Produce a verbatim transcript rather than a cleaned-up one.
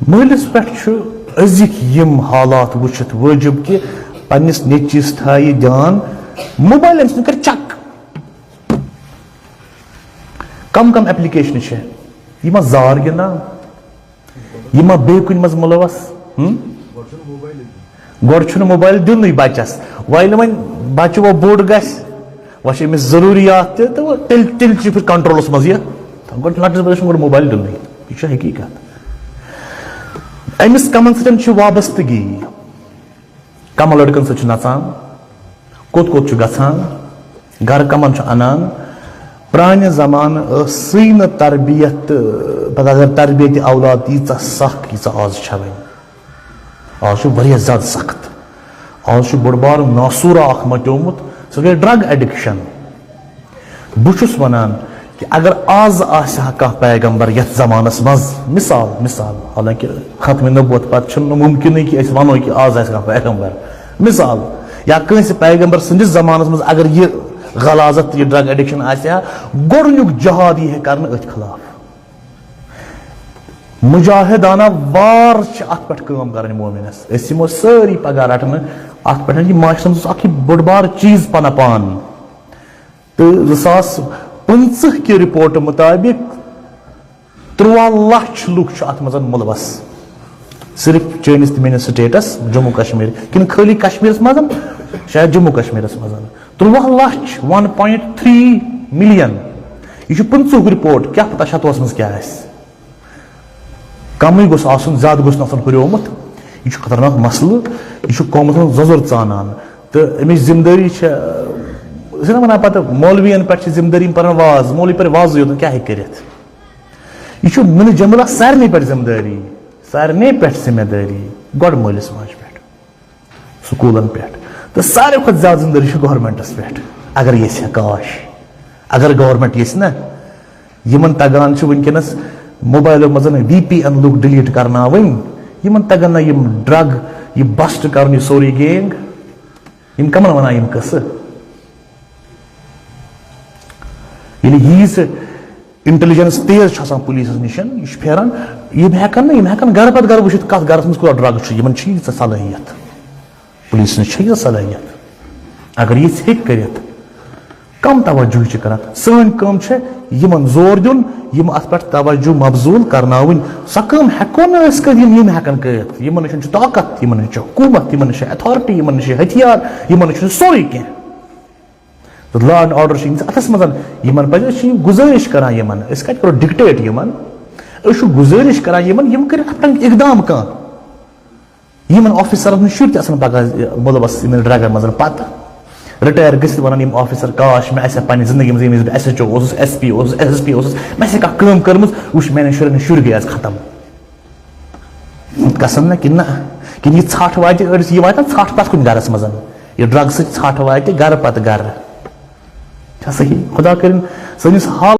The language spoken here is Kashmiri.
مٲلِس پٮ۪ٹھ چھُ أزِکۍ یِم حالات وٕچھِتھ وٲجِب کہِ پننِس نیٚچوِس تھایہِ دیان، موبایل أمۍ سُنٛد کَرِ چیک۔ کم کم ایپلیکیشنہٕ چھےٚ؟ یہِ ما زار گِنٛدان؟ یہِ ما بیٚیہِ کُنہِ منٛز مُلوث؟ ہم؟ گۄڈٕ چھُنہٕ موبایل دیُنٕے بچس، وۄنۍ ییٚلہِ وۄنۍ بچہٕ وۄنۍ بوٚڑ گژھِ، وۄنۍ چھِ أمِس ضروٗریات تہِ، تہٕ وۄنۍ تیٚلہِ، تیٚلہِ چھِ پھر کنٹرولس منٛز یہِ۔ گۄڈٕ لۄکٹِس بچس چھُنہٕ گۄڈٕ موبایل دیُنٕے، یہِ چھُ حقیٖقت۔ أمِس کمن سۭتۍ چھِ وابستگی؟ کمن لڑکن سۭتۍ چھُ نژان؟ کوٚت کوٚت چھُ گژھان؟ گرٕ کمن چھُ انان؟ پرانہِ زمانہٕ ٲسٕے نہٕ تربیت، تہٕ پتہٕ اگر تربیت اولاد ییٖژاہ سخ، ییٖژاہ آز چھےٚ وۄنۍ۔ آز چھُ واریاہ زیادٕ سخت۔ آز چھُ بوٚڑ بار ناسوٗرا اکھ مۄٹیومُت، سُہ گٔے ڈرگ ایڈکشن۔ بہٕ چھُس وَنان کہِ اگر آز آسہِ ہا کانٛہہ پیغمبر یَتھ زمانَس منٛز، مثال، مثال، حالانکہِ ختم نبوت پتہٕ چھُنہٕ مُمکِنٕے کہِ أسۍ وَنو کہِ آز آسہِ کانٛہہ پیغمبر، مثال، یا کٲنٛسہِ پیغمبر سٕنٛدِس زمانَس منٛز اگر یہِ غلاظت، یہِ ڈرگ ایڈکشن آسہِ ہا، گۄڈٕنیُک جہاد یی ہے کرنہٕ أتھۍ خلاف۔ مجاہدانہ وار چھِ اَتھ پٮ۪ٹھ کٲم کرٕنۍ مومنس۔ أسۍ یِمو سٲری پگاہ رٹنہٕ اَتھ پٮ۪ٹھ، یہِ معاشرس منٛز اکھ یہِ بوٚڑ بار چیٖز پنہ پان۔ تہٕ زٕ ساس پٕنٛژٕہ کہِ رپورٹ مطابق ترٛواہ لچھ لُکھ چھِ اتھ منٛز مُلوث، صرف چٲنِس تہٕ میٲنِس سٹیٹس جموں کشمیر، کِنہٕ خٲلی کشمیرس منٛز؟ شاید جموں کشمیرس منٛز۔ ترٛواہ لچھ، ون پوینٹ تھری ملین۔ یہِ چھُ پٕنٛژٕہُک رپورٹ، کیٛاہ پتہ شتوُہس منٛز کیٛاہ آسہِ۔ کمٕے گوٚژھ آسُن، زیادٕ گوٚژھ نہٕ آسُن ہُریومُت۔ یہِ چھُ خطرناک مسلہٕ، یہِ چھُ قومس منٛز زۄزُر ژانان۔ تہٕ امِچ ذمہٕ دٲری چھےٚ، أسۍ چھِنہ ونان پتہٕ مولوین پٮ۪ٹھ چھِ ذمہٕ دٲری، یِم پرن واز، مولوی پرِ وازٕے یوت، کیٛاہ ہیٚکہِ کٔرِتھ؟ یہِ چھُ من جملہ سارنٕے پٮ۪ٹھ ذمہٕ دٲری، سارنٕے پٮ۪ٹھ ذمہٕ دٲری، گۄڈٕ مٲلِس ماجہِ پٮ۪ٹھ، سکوٗلن پٮ۪ٹھ، تہٕ ساروی کھۄتہٕ زیادٕ ذمہٕ دٲری چھِ گورنمنٹس پٮ۪ٹھ۔ اگر یژھِ ہا کاش، اگر گورنمنٹ یژھِ نہ، یِمن تگان چھِ وٕنکیٚنس موبایلو منٛز وی پی این لُک ڈیلیٹ کرناوٕنۍ، یِمن تگن نہ یِم ڈرگ، یہِ بسٹ کرُن، یہِ سورُے گینگ، یِم کمن ونان یِم قصہٕ؟ ییٚلہِ ییٖژ انٹیلیجنس تیز چھِ آسان پولیسس نِش، یہِ چھُ پھیران، یِم ہٮ۪کن نہٕ، یِم ہٮ۪کن گرٕ پتہٕ گرٕ وٕچھِتھ کتھ گرس منٛز کوٗتاہ ڈرگ چھُ، یِمن چھِ ییٖژاہ صلٲحیت، پولیسس نِش چھےٚ ییٖژاہ صلٲحیت۔ اگر یِژھ ہیٚکہِ کٔرِتھ، کم توجہ چھِ کران۔ سٲنۍ کٲم چھےٚ یِمن زور دیُن، یِم اتھ پٮ۪ٹھ توجہ مبذول کرناوٕنۍ۔ سۄ کٲم ہٮ۪کو نہٕ أسۍ کٔرِتھ، یِم، یِم ہٮ۪کن کٔرِتھ۔ یِمن نِش چھُ طاقت، یِمن نِش چھُ حکوٗمت، یِمن نِش چھِ اتھارٹی، یِمن نِش چھِ ہتھیار، یِمن نِش چھُ سورُے کینٛہہ۔ تہٕ لا اینڈ آرڈر چھِ یِہنٛدِس اتھس منٛز۔ یِمن پزِ، أسۍ چھِ یِم گُزٲرِش کران یِمن، أسۍ کتہِ کرو ڈکٹیٹ یِمن؟ أسۍ چھِ گُزٲرِش کران یِمن، یِم کٔرِن اتھ پٮ۪ٹھ اقدام کانٛہہ۔ یِمن آفیسرن ہٕنٛدۍ شُرۍ تہِ آسن پگاہ مُلوث یِمن ڈرگن منٛز پتہٕ۔ رِٹایَر گٔژھِتھ ونان یِم آفیسر، کاش مےٚ آسہِ ہا پننہِ زندگی منٛز ییٚمہِ وِزِ بہٕ ایس ایچ او اوسُس، ایس پی اوسُس، ایس ایس پی اوسُس، مےٚ آسہِ ہا کانٛہہ کٲم کٔرمٕژ، وٕچھ میانٮ۪ن شُرٮ۪ن ہٕنٛدۍ شُرۍ گٔے آز ختم۔ گژھن نہ کِنہٕ نہ؟ کِنہٕ یہِ ژھٹھ واتہِ أڑِس، یہِ واتہِ نہ ژھٹھ پرٛٮ۪تھ کُنہِ گرس منٛز؟ یہِ ڈرگ سۭتۍ ژھٹھ واتہِ گرٕ پتہٕ گرٕ۔ چھا صحیح؟ خدا کٔرِن سٲنِس حال